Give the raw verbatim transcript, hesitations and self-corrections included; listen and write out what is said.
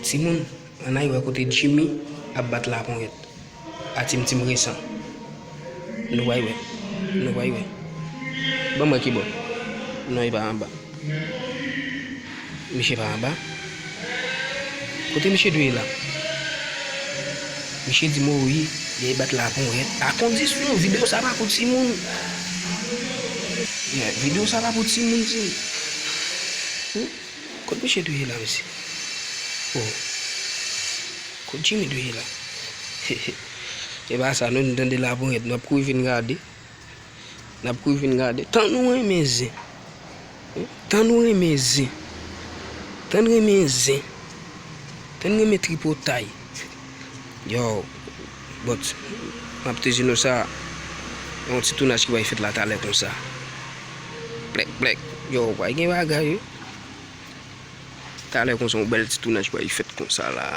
Timoun, ann al wè kote Jimmy ap bat laponyèt a Tim Tim Resan. Nou pral wè. Nou pral wè. Ban m wè ki bò. Non, li pa anba. Misye pa anba. Kote misye dwe ye la? Misye di m wi, li al bat laponyèt. A kondisyon, videyo sa pa pou timoun. Yeah, videyo sa pa pou timoun, timoun. Hmm? Kot misye dwe ye la, mesye? Oh. Kot Jimmy dwe ye la? E pa sa, nou, nou tande laponyèt, n ap kouri vin gade. N ap kouri vin gade. Tann ou renmen zen. Tann ou renmen zen. Tann renmen zen. Tann renmen tripotay. Yo, but, m ap te di nou sa, yon ti tounaj ki pral fèt la talè konsa. Plèk, plèk. Yo, pral gen bagay, wi. Talè konsa, yon bèl ti tounaj pral fèt konsa la.